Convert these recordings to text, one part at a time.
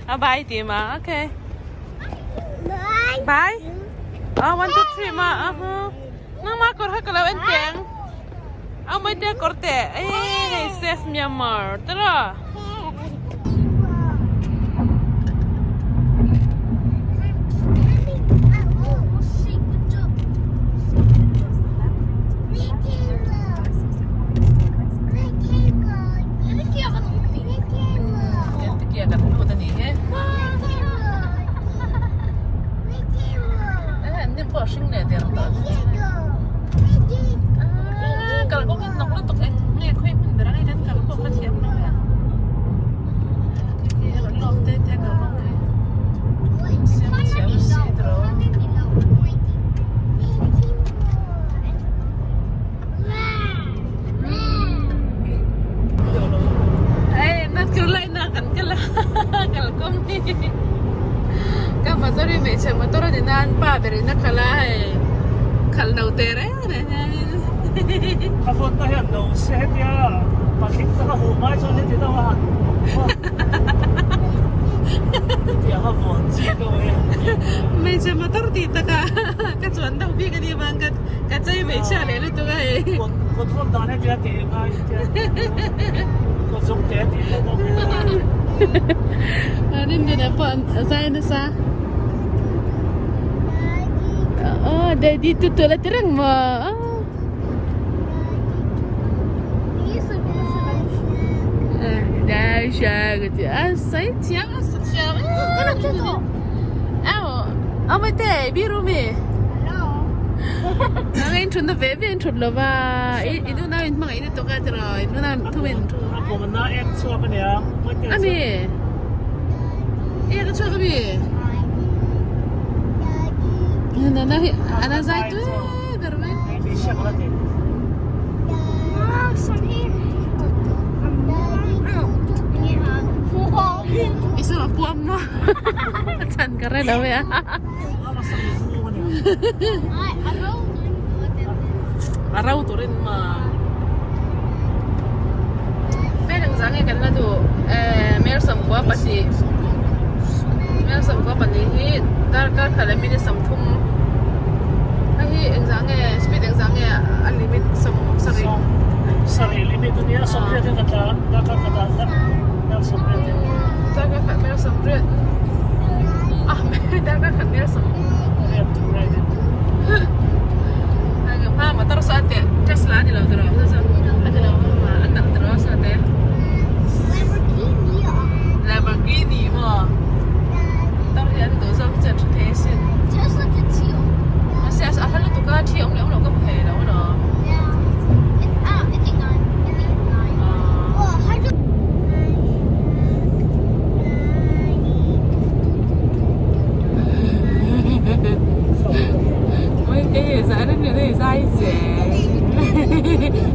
A bye ti ma okay. Bye. Ah 1 2 3 ma a ha. Nang ma kawr kha ka lo en teng. A mai te kawr te eh save Myanmar tara. Hei North Carolina kan kal a kalkawng hi ka motor hi hmeichhe motor a ni nan pa ber in a khalh a hei khalh no teh reng reng hianin A phone na hian no se hetia patling taka huh mai chuan heti deuh a han hetiang a vawn chi deuh e. Hmeichhe motor tih takah ka chuan deuh bik a nih avang ka ka chei hmeichhia leh lutuk a hei. Control dan hetia tih ngai hetia kawt zawng te tih pawh pawh Rinrina pawh a zai nasa. Aw daddy tu tu la ti reng maw. Chhan ka hre lo e a a ro turin maw hmel engzah nge kan la duh ehh Hmel Hmel 12 hi darkar khat leh minute 30 hei hi engzah nge speed engzah nge a limit 70 Sarih limit a nia 80 in a tlan darkar khat ah hmel 80 in Darkar khat hmel 80 ah darkar khat hmel 80 Hma motor saw a teh Tesla a ni lo tiraw a ni lo a nalh tiraw saw te. Lamborghini maw tar hi an duh zawk chu an hre thei asin mahse a hla lutuk a thi awm leh awm loh ka hmu thei lo alawm.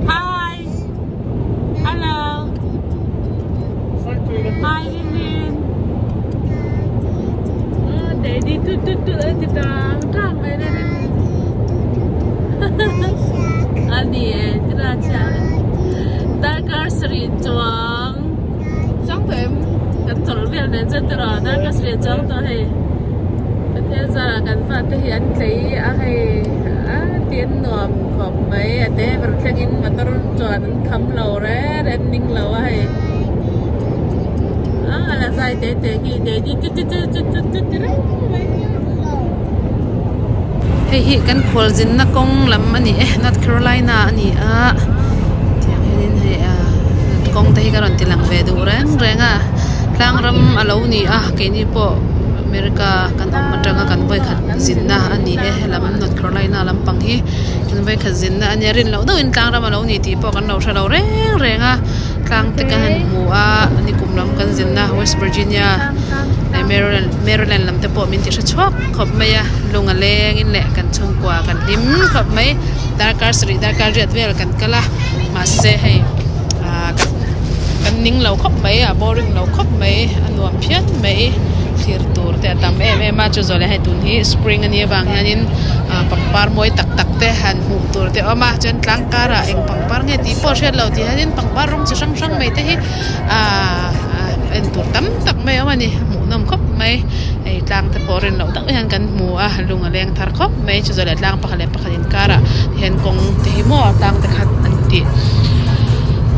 Hi Hello Hi Lin Daddy tut tut tut a ti tang tang mai na A ni e tira chiang Darkar sarih chuang chuang tawh em kan chawlh vel nen chuan tiraw darkar sarih chuang tawh hei Pathian zarah kan fate hi an tlei a hei a tin nuam khawp mai a te ber thlengin motor chuan an kham lo reng reng ning lo a hei a la zai te te khi daddy chu chu chu chu chu chu ti reng mai. Hei hi kan khualzinna kawng lam a ni e North Carolina a ni a tiang hianin hei a kawng te hi ka rawn ti lang ve duh reng reng a tlang ram a lo ni a keini pawh America kan awm atanga kan vawikhat zinna a ni e helam North Carolina lampang hi kan vawikhat zinna a nia rin loh deuhin tlang ram a lo ni tih pawh kan lo hre lo reng reng a tlang te ka han hmu a nikum lam kan zinna West Virginia leh Maryland Maryland lam te pawh min ti hre chhuak khawp mai a lung a leng in leh kan chhungkua kan hlim khawp mai darkar sarih darkar riat vel kan kal a mahse hei ah kan ning lo khawp mai a boring lo khawp mai a nuam phian mai thlir tur te a tam em em a chu zawh leh hei tun hi spring a nih avang hianin ah pangpar mawi tak tak te han hmuh tur te a awm a chuan tlang karah eng pangpar nge. nge tih pawh a hriat loh tih hianin pangpar rawng chi hrang hrang mai te hi ahh en tur tam tak mai a awm a ni a hmuhnawm khawp mai hei tlang te pawh rin loh deuh hian kan hmu a lung a leng thar khawp mai chu zawh leh tlang pakhat leh pakhat inkarah hian kawng te hi maw tlang te khat an tih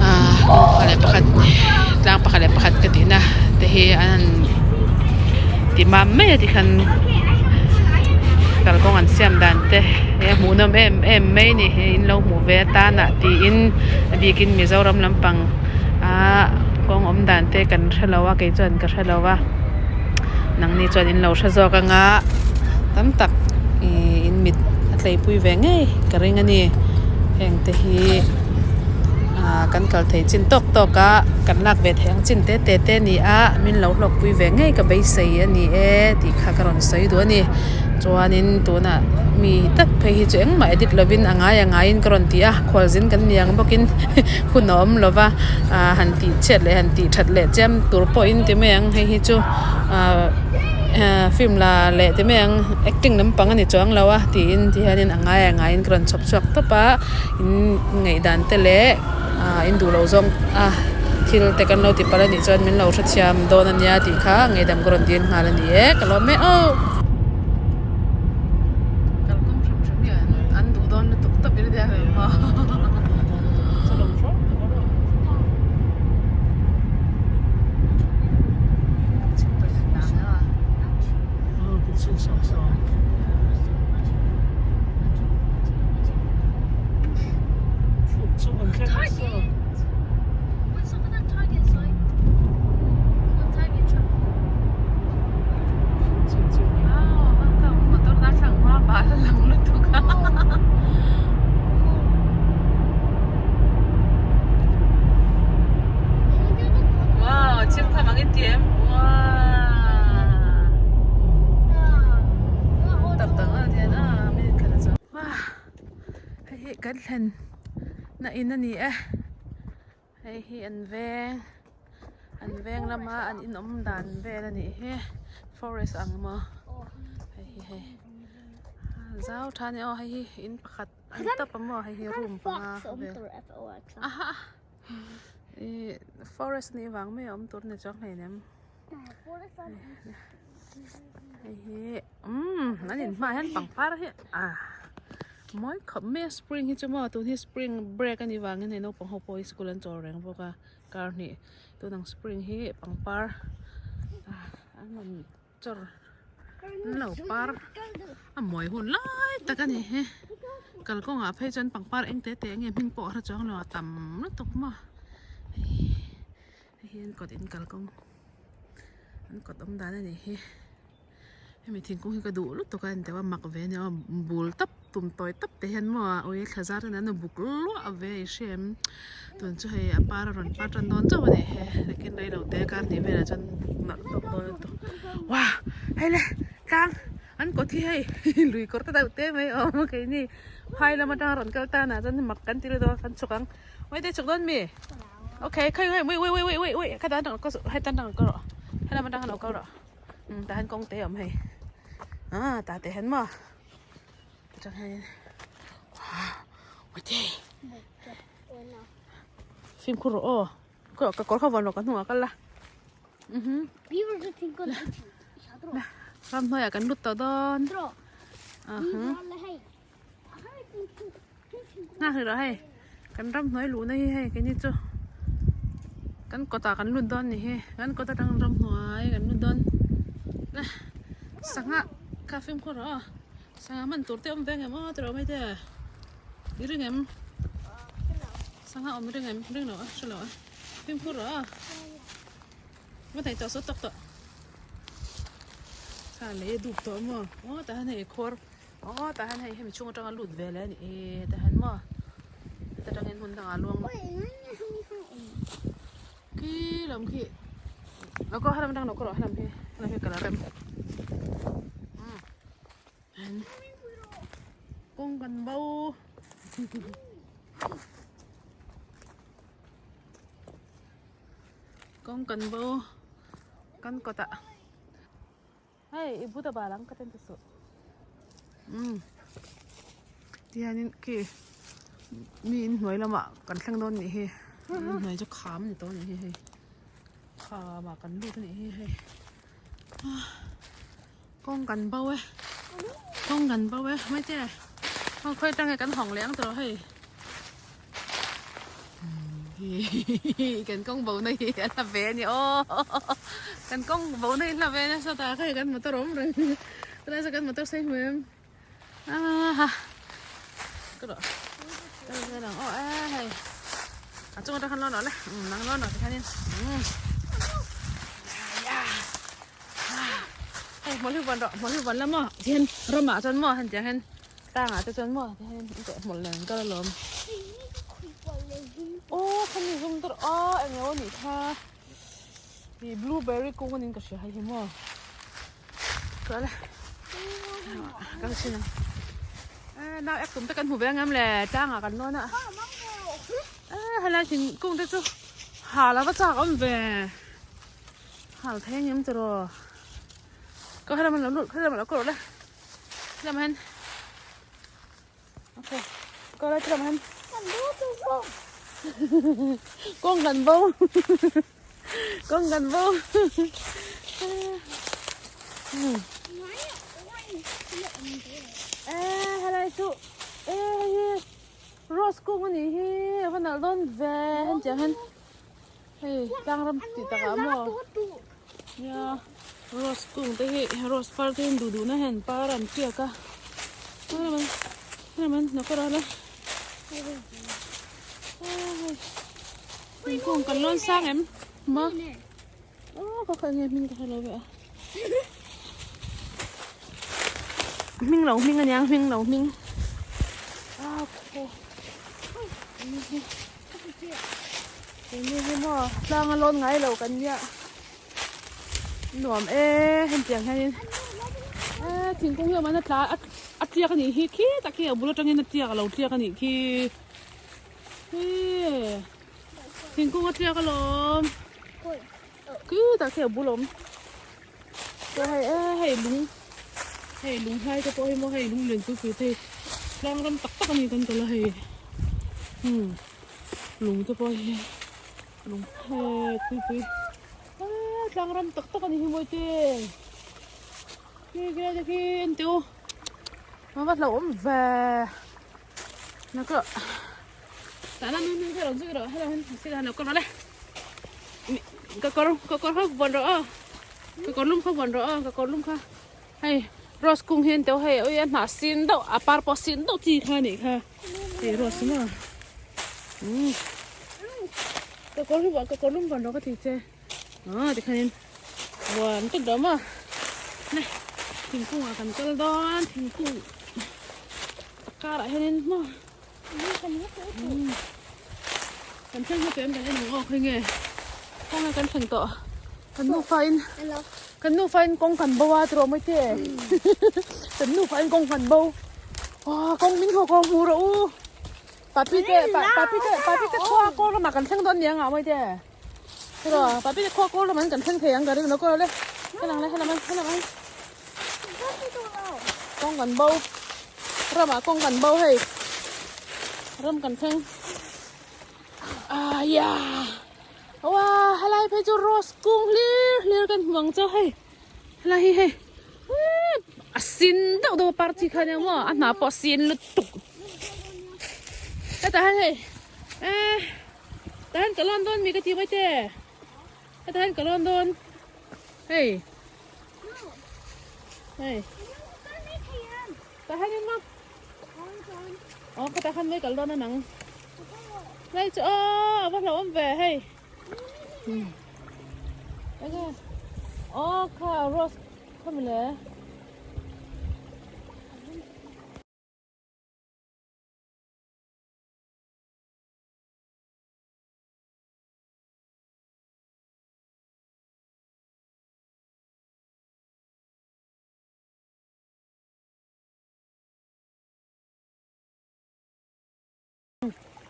ahh kawng pakhat leh pakhat tlang pakhat leh pakhat ka tihna te hi an han ti mam mai a tikhan kalkawng an siam dan te hi a hmuhnawm em em mai a ni hei in lo hmuh ve atanah tiin a bikin Mizoram lampang ah kawng awm dan te kan hre lo a kei chuan ka hre lo a nangni chuan in lo hre zawk anga tam tak ih in mit a tleipui ve ngei ka ring a ni heng te hi ah kan kal thei chin tawk tawk a kan lak ve theih ang chin te te te a ni a min lo hlawkpui ve ngei ka beisei a ni e tih kha ka rawn sawi duh a ni chuanin tunah mi tak phei hi chu engmah edit lovin a ngai a ngaiin ka rawn ti a khualzin kan ni ang bawkin hun a awm lova ah han tih chhiat leh han tih that leh chiam tur pawhin ti mai ang hei hi chu ah film la leh ti mai ang acting lampang a ni chuang lo a tiin ti hianin a ngai a ngaiin ka rawn chhawp chhuak tawp a in ngaihdan te leh ah in duh loh zawng a thil te kan lo ti palh a nih chuan min lo hrethiam dawn a nia tih kha ngaihdam ka rawn dil nghal a ni e ka lawm e aw. Kalkawng hrim hrim hi an duh dawn lutuk tawp i ria ve maw. Hei hi kan thlen na in a ni e hei hi an veng an veng lama an in awm dan vel a nih hi forest ang maw hei hi hei zau tha a ni aw hei hi in pakhat an tawp a maw hei hi room panga vel aha ih forest a nih vang mai a awm tur a ni chuang hleinem. Hei hi umm an in hmaah hian pangpar hi ah mawi khawp mai a spring hi chu maw tun hi spring break a nih vangin hei naupang ho pawh hi school an chawl reng bawk a kar hnih tun ang spring hi pangpar ah an rawn chawr an lo par a mawi hun lai tak a ni hi kalkawngah phei chuan pangpar eng te te enge hming pawh a hre chuang lo a tam lutuk maw hei. Hei hi an kawt in kalkawng an kawt awm dan a nih hi hemi thingkung hi ka duh lutuk a engtiang a mak ve a nia aw bul tap tum tawi tap te hian maw a ui thla zar ten an buk luah ve a i hria em tun chu hei a par a rawn par tan dawn chauh a ni he nakin rei lo te kar hnih velah chuan buk nalh tawk dawn a ni wah hei le tlang an kawt hi hei lui kawr te deuh te mai a awm a keini phai lam atanga rawn kal tan ah chuan mak kan ti lutuk a kan chhuk ang Wait chhuk dawn mi. Okay khawi khawi wait wait wait wait wait kha tan tang hei tan tang kal rawh helam atang lo kal rawh um tah hian kawng te a awm hei ah tah te hian maw atang hian wow wait fimkhur rawh aw ka kawr kha vawn rawh ka hnungah kal la ramhnuaiah kan lut tawh dawn Nghak rih rawh hei kan ramhnuai luhna hi hei keini chu kan kawtah kan lut dawn ni hi kan kawt atang ramhnuai kan lut dawn le sangha kha fimkhur rawh aw sangha hman tur te awm ve ang em aw tiraw mai te i ring em sangha awm ring em ring lo a hre lo a fimkhur rawh aw va thei tawh saw tawk tawh kha lei a dup tawh maw aw tah hian hei khawr. Aw tah hian hei hemi chhung atanga lut ve leh a ni e tah hian maw heta tangin hmun dangah a luang khi lam khi lo kawr helam atang lo kawr rawh helam hi helam hi kala rem umm kawng kan bo kawng kan bo kan kawtah. Hei i but a bal ang ka ten ta suh. Umm. Tihianin khi Mi in hnuai lamah kan thleng dawn nih hi in hnuai chu kham a ni tawh a nih hi hei khamah kan lut a nih hi hei kawng kan bo e kawng kan bo e hmaite khawi khawi atang nge kan hawng leh ang tawh hei kan kawng bo na hi a hla ve a ni aw kan kawng bo na hi a hla ve nasa ta hei kan motor a awm reng tunah sawn kan motor sawi hmu em. Aha ka rawh ka rawh ka rawh aw e hei a chung atang khan lawn rawh le nang lawn rawh tikhanin hei hmawlh hi vuan rawh hmawlh hi vuan la maw tihian ramah chuan maw hetiang hian tlangah te chuan maw tihian hmawlh nen an kal alawm aw khami zum te rawh aw eng emaw nih kha ih blueberry kung anin ka hria hei hi maw. Kan sin ang nau ek tum te kan hmu ve angem le tlangah kan lawn a helai thingkung te chu hal a va chak awm ve hal thei angem tiraw ka helam an lo lut helam an lo kawr le helam hian ok kawr lai helam hian kawng kan bo kawng kan bo e helai chu e hei hi rose kung a nih hi a va nalh dawn ve hetiang hian hei tlangram tih takah maw nia rose kung te hi rose par te hi duh duh na hian par an tiak a helam an hnawk a ral a thingkung kan lawn sang em ma aw ka kha nge hming ka hre lo ve a hming lo hming aniang hming lo hming a khaw Keini hi maw tlang a lawn ngai lo kan nia nuam e hetiang hianin e thingkung hi a awm a tla a tliak a nih hi khi tak hi a bul atangin a tliak a lo tliak a nih khi e thingkung a tliak alawm khi tak hi a bul a awm chuan hei e hei lung hei lung hlai te pawh hi maw hei lung lian pui pui te hi tlang ram tak tak a ni kan kal a hei umm lung te pawh hi lung phek pui pui aaa tlang ram tak tak a ni hi mawi te khi khi lai te khi en teh u a va hlauhawm ve nakah tah lam hi hei rawn zui rawh helai hian sirah hian lo kal rawh le ka kawr ka kawr kha vuan rawh aw ka kawr lum kha vuan rawh aw ka kawr lum kha hei rose kung hi an teuh hei ui a hnah sin deuh a par pawh sin deuh chi kha anih kha hei rose maw umm ka kawr hi ka kawr lum vuan rawh ka ti che ah tikhanin vuan tawp rawh maw le thingkung ah kan kal dawn thingkung a karah hianin maw Kan thleng hma em kan en ang aw khawi nge kawng a kan thleng tawh kan nufa in kan nufa in kawng kan bo a tiraw mawi te kan nufa in kawng kan bo aw kawng min haw kawng hmu rawh u papi te papi te papi te khua kawl ramah kan thleng dawn nia ngah mawi te tiraw papi te khua kawl ramah kan thleng thei ang ka ring lo kaw le helang le helam helam kawng kan bo. Ramah kawng kan bo hei ram kan thleng aya awa helai phei chu rose kung hlir hlir kan hmu ang chaw hei helai hi hei a sin deuh deuh a par chi kha nia maw a hnah pawh a sin lutuk hetah hian hei eh tah hian ka lawn dawn mi ka ti mai te hetah hian ka lawn dawn hei. Hei. Tah hian in maw? Aw ka tah khan mai kal dawn a nang. Lai chu aw a va hlauhawm ve hei. Enge aw kha rose kha mile.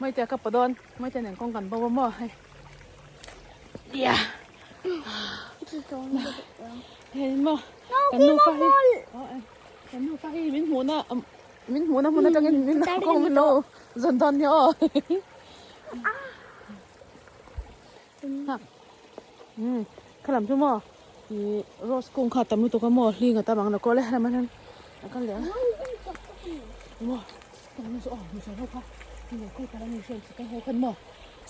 Maite ka pa dawn maite nen kawng kan bo a maw hei ia hei maw kan nufa hi kan nufa hi min hmuhna. Min hmuhna hmun atangin min kawng min lo zawn dawn nia aw. Um khalam chu maw ih rose kung kha a tam lutuk a maw hling a tam ang lo kawlh e helam atang a kal leh ang maw aw misual ho kha heng khawi pala nge hriat sipai ho khan maw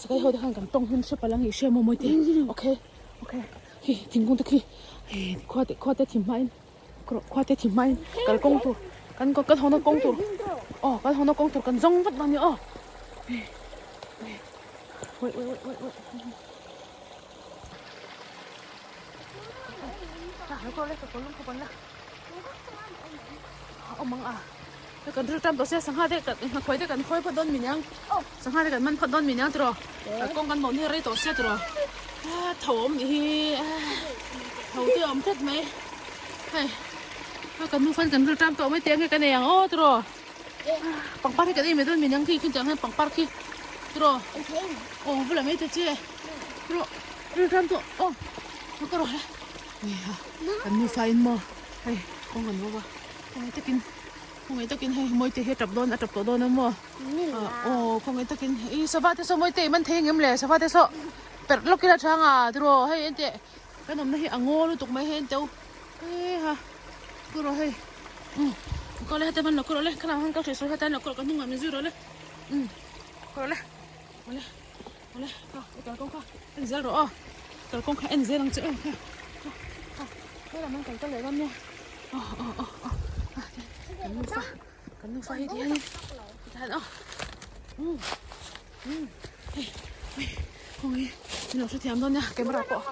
sipai ho te khan kan tawng hun hrep ala nge hria maw mawi te okay okay khi thingkung te khi khua te khua te thim hma in khua te thim hma in kalkawng tur kan kan haw na kawng tur aw kan haw na kawng tur kan zawng vat dawn a ni aw wait wait wait wait wait awm ang a kan ril tam tawh sia sangha te kan khawi te kan khawi phawt dawn min ang sangha te kan man phawt dawn min ang tiraw kawng kan bawh hi rei tawh sia tiraw tho awm nih hi tho te a awm tlat mai hei kan nu fan kan ril tam tawh mai teh ange kan ei ang aw tiraw pangpar hi kan ei mai dawn min ang khi khi tiang hian pangpar khi tiraw aw bulah mai ta che tiraw ril tam tawh aw ka rawh le kan nufa in maw hei kawng kan bawk a khawngaih takin khawngaih takin hei mawite hi a tap dawn a tap tawh dawn a maw aw khawngaih takin ih sava te saw mawite i man thei engem le sava te saw perh lawk ila chang a tiraw hei enteh kan awmna hi a ngaw lutuk mai hei enteh u heiha ku rawh hei um kawle heta man lo ku rawh le khalam han kal hreh sawi heta an lo ku rawh ka hnungah min zui rawh le um ku rawh le awle. Awle kha i kalkawng kha en zel rawh aw kalkawng kha en zel ang che aw kha kha kha helam an kal ta leh dawn nia aw aw aw aw kan nufa kan nufa hi ti hian tihian aw um um hei hei khawnge min lo hrethiam dawn nia camera pawh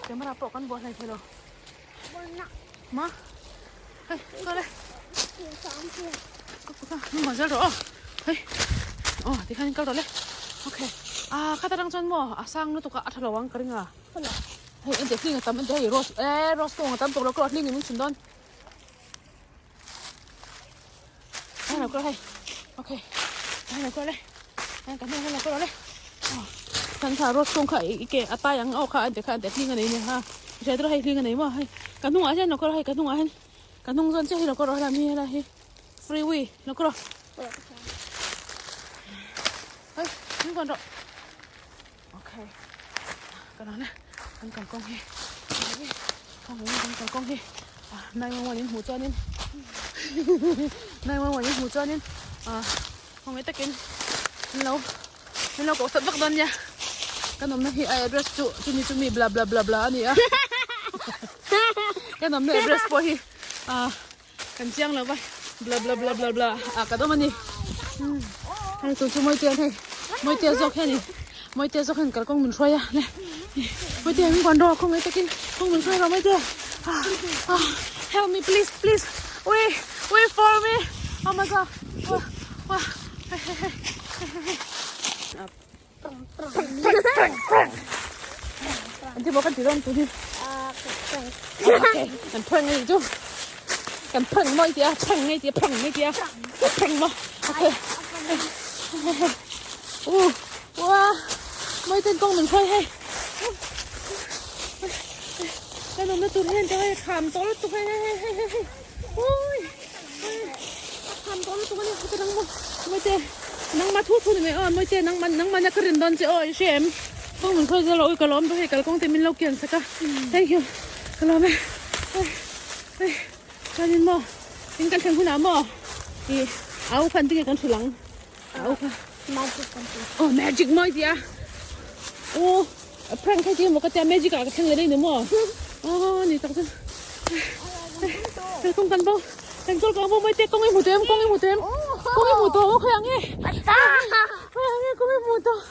camera pawh kan buah hlai thei lo ma hei kal e ka ka zel rawh aw hei aw tikhan in kal rawh le okay a khata tang chuan maw a sang lutuk a a tha lo ang ka ring a hei ente hling a tam ente hei rose e rose kawng a tam tawh lo ka hling in min chhun dawn hei lo kal hei okay hei lo kal le hei ka hnu hei lo kal le kan kha rose kawng kha i ke a tai ang aw kha ente kha ente hling a nei nia ha hriat rawh hei hling a nei maw hei ka hnungah hian lo kal hei ka hnungah hian ka hnung zawn chiah hi lo kal rawh helai mi helai hi freeway lo kal rawh hei hnung kawn rawh okay ka lo le kan kalkawng hi kan kalkawng hi 911 in hmuh chuanin 911 in hmuh chuanin khawngaih takin min lo min lo koh sat vak dawn nia kan awmna hi a address chu chumi chumi bla bla bla bla a ni a kan awmna address pawh hi Kan chiang lo va bla bla bla bla bla ah kan awm a ni hei tun chu Mawitea hei Mawitea zawk hian in Mawitea zawk hian kalkawng min hruai a le Mawitea min kuan rawh khawngaih takin kawng min hruai rawh Mawitea ah ah help me please please wait wait for me oh my god wah wah hei hei hei hei hei An ti maw kan ti dawn tun hi. Kan prank a nih chu. Kan prank maw i ti a, prank nge i ti a, prank nge i ti a. Prank maw. Okay. Uh, wah. Mawi ten kawng min hruai hei. Kan awmna tur hian ka hei kham tawh lutuk hei hei hei hei hei. Ui. A kham tawh lutuk a ni ka nang maw Mawite nangma thu thu ni mai aw Mawite nangma nangma nia ka rin dawn che aw i hria em kawng min khawi zel a ui ka lawm bawk hei kalkawng te min lo kian sak a thank you ka lawm e hei hei chuanin maw in kan thleng hunah maw i au khan tinge kan hrilh ang au kha magic kan ti aw magic maw i ti a u prank hei ti maw ka tia magic ah ka thleng leh daih ni maw aw ni tak chu kawng kan bo kan kawng kan bo mai te kawng i hmu tawh em kawng i hmu tawh em kawng i hmu tawh aw khawi ang e khawi ang e kawng i hmu tawh.